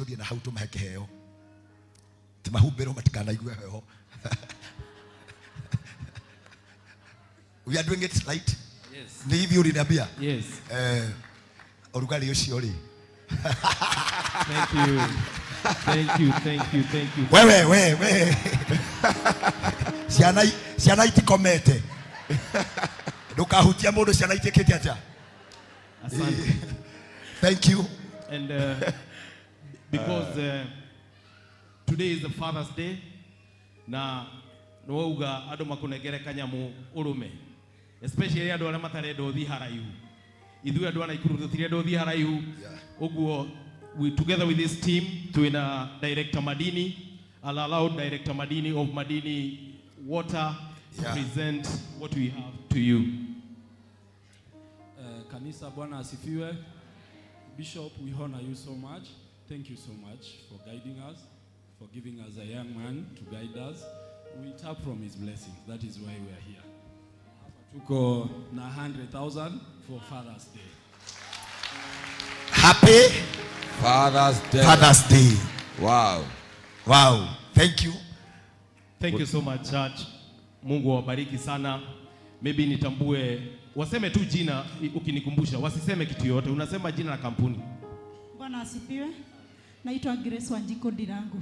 Tũthiĩ na hau tũmahe kĩheo. Tũmahumbĩrwo matikanaigwe heho. We are doing it right. Yes. Ni hivi uliniambia? Yes. Ũrugarĩ ũcio rĩ. Thank you. Thank you, thank you, thank you. Wewe, we, we. Ciana itikomete. Ndukahutia mũndũ ciana itiĩkĩte atĩa? Asante. Thank you. And because today is the Father's Day, na nwauga andũ makunengere kanyamu urume, especially andũ arĩa matarenda ũthiĩ haraihu. Ithuĩ andũ a Naikuru tũtirenda ũthiĩ haraihu. Ũguo we together with this team twina Director Madini. I'll allow Director Madini of Madini Water to present what we have to you. Kanisa, Bwana asifiwe. Bishop, we honor you so much. Thank you so much for guiding us, for giving us a young man to guide us. We tap from his blessings. That is why we are here. Tuko na 100,000 for Father's Day. Happy Father's Day. Father's Day. Wow. Wow. Thank you. Thank you so much, church. Mungu awabariki sana. Maybe nitambue, waseme tu jina ukinikumbusha, wasiseme kitu yote, unasema jina la kampuni. Bwana asifiwe. Naitwa Grace Wanjiko Ndirangu.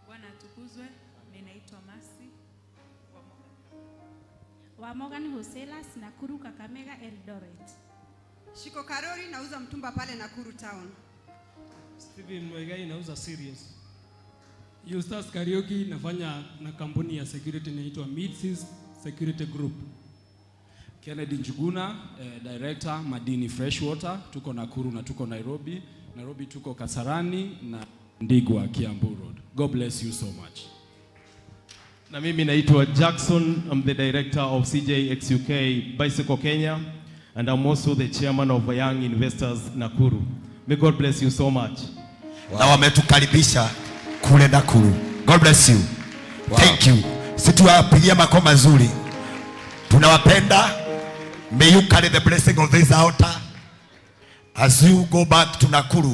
Bwana atukuzwe. Ninaitwa Masi wa Morgan Wholesalers, Nakuru, Kakamega, Eldoret. Shiko Karori, nauza mtumba pale Nakuru town. Steven Mwegai, nauza serious. Eustace Karaoke, nafanya na kampuni ya security inaitwa Midseas Security Group. Kennedy Njuguna, Director Madini Freshwater, tuko Nakuru na tuko Nairobi. Nairobi tuko Kasarani na Ndigwa, Kiambu Road. God bless you so much. Na mimi naitwa Jackson, I'm the director of CJXUK Bicycle Kenya, and I'm also the chairman of Young Investors Nakuru. May God bless you so much. Wow. Na wametukaribisha kule Nakuru. God bless you. Wow. Thank you. Situwapigia makofi mazuri. Tunawapenda. May you carry the blessing of this altar as you go back to Nakuru.